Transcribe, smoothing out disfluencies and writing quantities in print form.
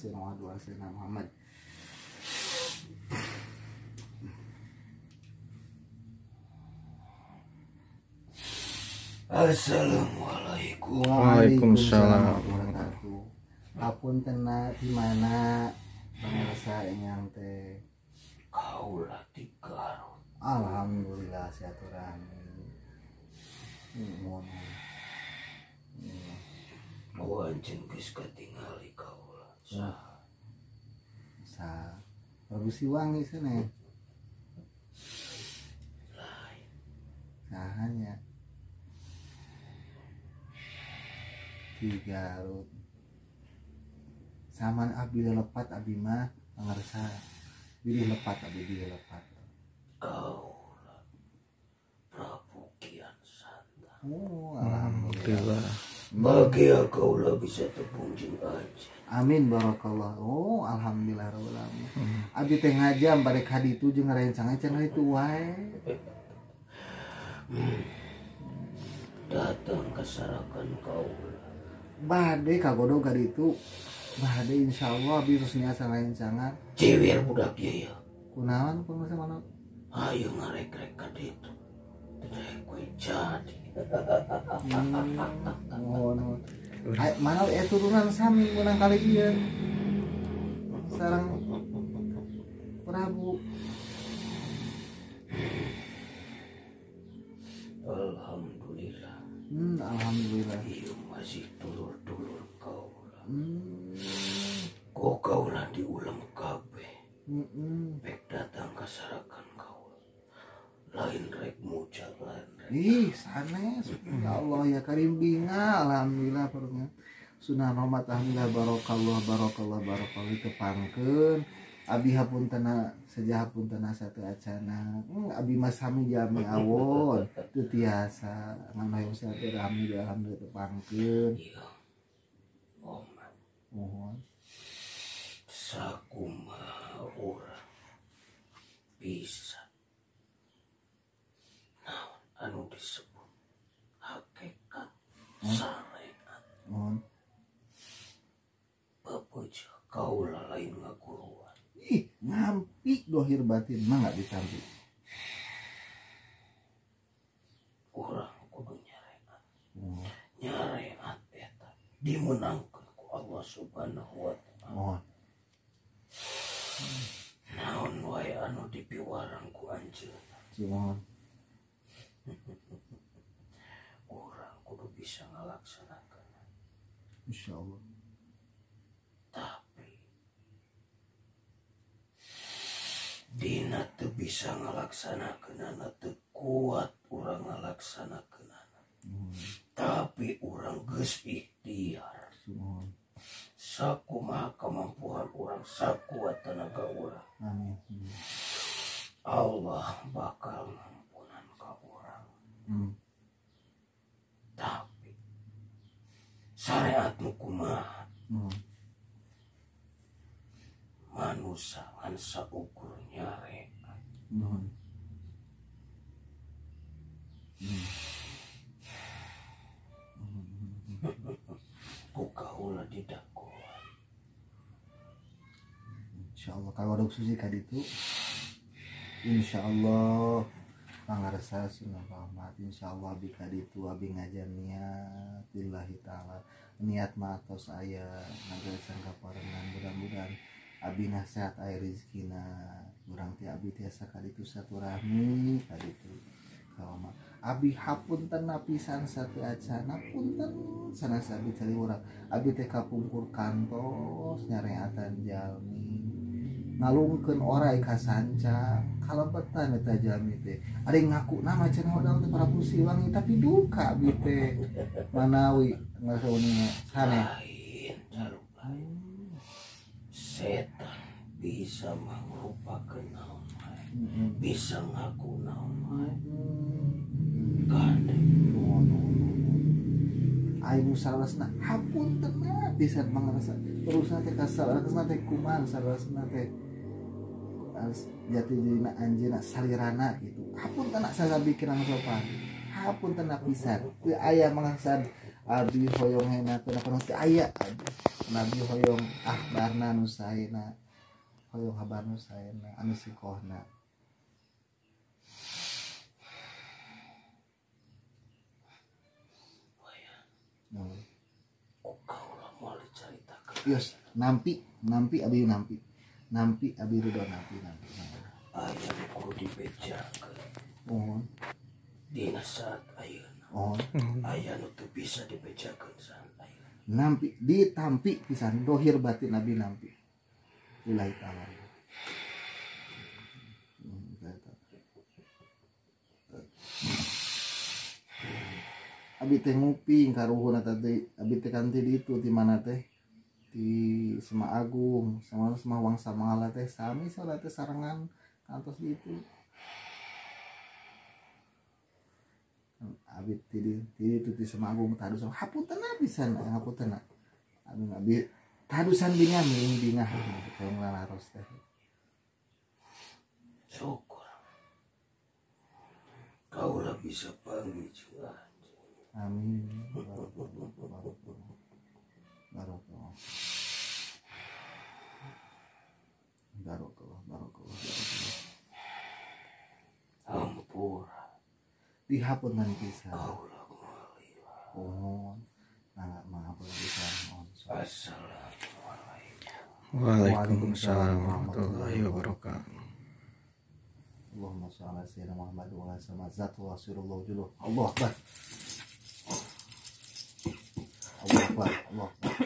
sayyidina Muhammad wa ala sayyidina Muhammad. Assalamualaikum. Waalaikumsalam. Wabarakatuh. Hapunten di mana pangarsa enyang teh? Kaula ti Garut. Alhamdulillah silaturahmi. Nuhun. Ku anjeun geus katingali kaula. Saha? Sa Prabu Siwangi sana. Lain. Sahanya di Garut. Saman abdi lepat abdi mah pangarsa bilih lepat abdi bilih lepat. Kaula Prabu Kian Santang. Oh, alhamdulillah. Bagia kaula bisa tepung jeung anjeun. Amin barakallah. Oh, alhamdulillah rabbil alamin. Abdi teh ngajam bade ka ditu jeung ngarencangan cenah itu wae. Datang ke sarakan kaula. Bade kagodo ka ditu. Bade insyaallah abdi terus niat sarencangan. Ciwir budak ieu ya. Kunaon kumaha mana? Ayo ngarek-rek ka ditu. Teh kowe jadi. Nuhun. Mana turunan sami menang kali ieu. Sareng Prabu. Alhamdulillah. Alhamdulillah. Ieu masih dulur-dulur kaula. Ku kaula diulang kabeh. Bek datang ka sarakan kaula. Lain rek muja lain rek. Ih, sanes. Ya Allah ya Karim binga, alhamdulillah perutnya. Sunah rahmat alhamdulillah barakallah barakallah barakallah tepangkeun. Abi hapuntena seja hapuntena satu acana. Abi mah sami jami awon teu tiasa ngan hoyong silaturahmi alhamdulillah tepangkeun. Iya. Oman. Mohon. Sakumaha urang bisa naon anu disebut hakikat syariat. Mohon. Pepuja kaula lain ngaguruan. Ih, ngampi dohir batin mah nggak ditampi. Urang kudu nyareat. Nyareat eta dimenangkeun ku Allah Subhanahu wa taala. Mohon. Naon wae anu dipiwarang ku anjeunna. Mohon. Urang kudu bisa ngalaksanakeun. Insyaallah. Tapi dina teu bisa ngalaksanakeunana teu kuat urang ngalaksanakeunana. Tapi urang geus ikhtiar. Sakumaha kemampuan urang, sakuat tenaga urang. Amin. Allah bakal ngampunan ka urang. Tapi syariat nu kumaha? Manusa ngan saukur nyareat. Ku kaula didagoan. Insyaallah kagodog suci ka ditu. Insyaallah pangarsa sunah rahmat. Insyaallah abi ka ditu abi ngajar niat lillahi taala. Niat mah atos aya ngagasan kaparengan mudah-mudahan abi nasihat aya rezekina. Urang teh abi tiasa ka ditu silaturahmi ka ditu. Kaoma abi hapunten pisan satu acana punten sanes abi cari urang. Abi teh kapungkur kantos nyareatan jalmi. Ngalungkeun orai ka sanca kalebetan eta jalmi teh. Ari ngaku nama cenah hodang teh Prabu Siwangi tapi duka abi teh. Manawi ngarasa uninga saneh. Lain jaluk lain. Setan bisa mangrupakeun naon wae. Bisa ngaku naon wae. Kade ngono. Aing salahna hapunten pisan mangrasa. Terusna teh kasalahna teh kumaha salahna teh jati dirina anjeunna salirana gitu. Hapunten sasabi kirang sopan. Hapunten pisan. Teu aya mangsan abdi hoyong henakeun apa teu aya. Nabi hoyong akhbarna nu saena hoyong habar nu saena anu sikohna. Yos, nampi abi nampi. Nampi abi ridho nampi. Aya kudu dibejakeun. Mohon. Dina saat ayeuna. Oh. Aya nu teu bisa dibejakeun saat ayeuna. Nampi ditampi pisan dohir batin abi nampi. Lillahi ta'ala. Abi teh nguping karuhun eta teh abi teh kan ti ditu ti mana teh? Di Sema Agung sama Sema Wangsa Mangala teh sami salat teh sarengan kantos ditu. Abi ti ditu ti Sema Agung tadusan hapunten pisan hapunten. Abi tadusan bingah bingah hayang lalaros teh. Syukur. Kaulah bisa panggil jeung anjeun. Amin. Barokallah. Barokallah, barokallah, barokallah. Ampura. Dihapunten pisan. Kaulah moal. Oh, nah maaf pisan. Assalamualaikum. Waalaikumsalam warahmatullahi wabarakatuh. Allahumma sholli ala sayyidina Muhammad wa ala alihi wa sahbihi juluh. Allah akbar. Allah akbar, Allah akbar.